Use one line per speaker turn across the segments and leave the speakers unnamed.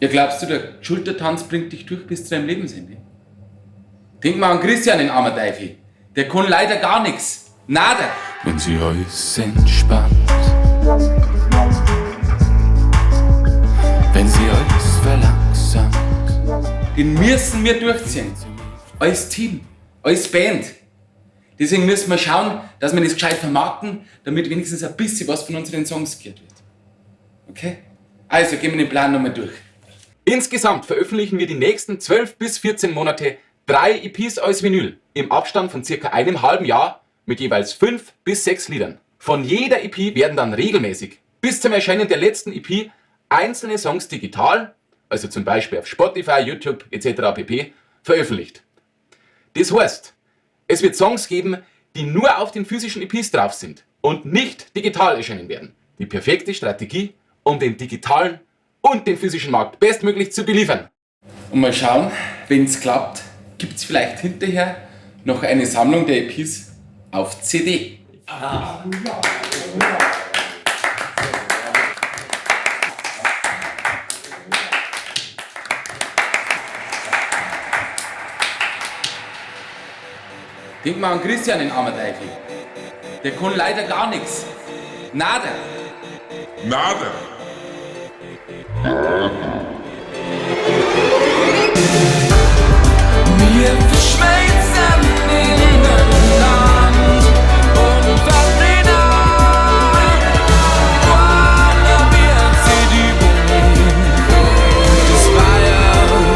Ja, glaubst du, der Schultertanz bringt dich durch bis zu deinem Lebensende? Denk mal an Christian, den armen Teufel. Der kann leider gar nichts. Nada.
Wenn sie alles entspannt, wenn sie alles verlangsamt,
Den müssen wir durchziehen. Als Team, als Band. Deswegen müssen wir schauen, dass wir das gescheit vermarkten, damit wenigstens ein bisschen was von unseren Songs gehört wird. Okay? Also gehen wir den Plan nochmal durch.
Insgesamt veröffentlichen wir die nächsten 12 bis 14 Monate drei EPs als Vinyl im Abstand von circa einem halben Jahr mit jeweils 5 bis 6 Liedern. Von jeder EP werden dann regelmäßig bis zum Erscheinen der letzten EP einzelne Songs digital, also zum Beispiel auf Spotify, YouTube etc. pp. Veröffentlicht. Das heißt, es wird Songs geben, die nur auf den physischen EPs drauf sind und nicht digital erscheinen werden. Die perfekte Strategie, um den digitalen und den physischen Markt bestmöglich zu beliefern.
Und mal schauen, wenn es klappt, gibt es vielleicht hinterher noch eine Sammlung der EPs auf CD. Denk mal an Christian, den armen Teufel. Der kann leider gar nichts. Nada.
Nada.
Wir verschmelzen ineinander und verbrennen. Keiner wird sich übernehmen. Das Feuer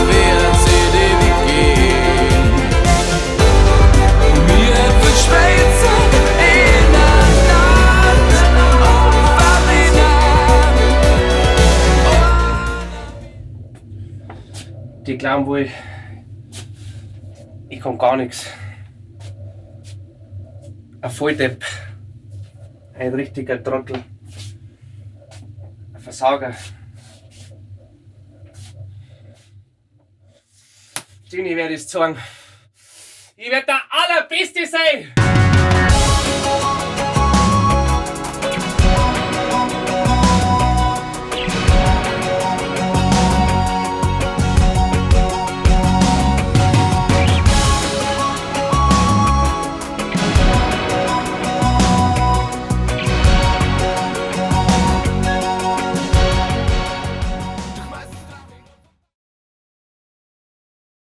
wird sich ewig gehen. Wir verschmelzen ineinander und verbrennen.
Die glauben wohl, ich kann gar nichts. Ein Volldepp. Ein richtiger Trottel. Ein Versager. Denen werde ich's zeigen. Ich werde der Allerbeste sein!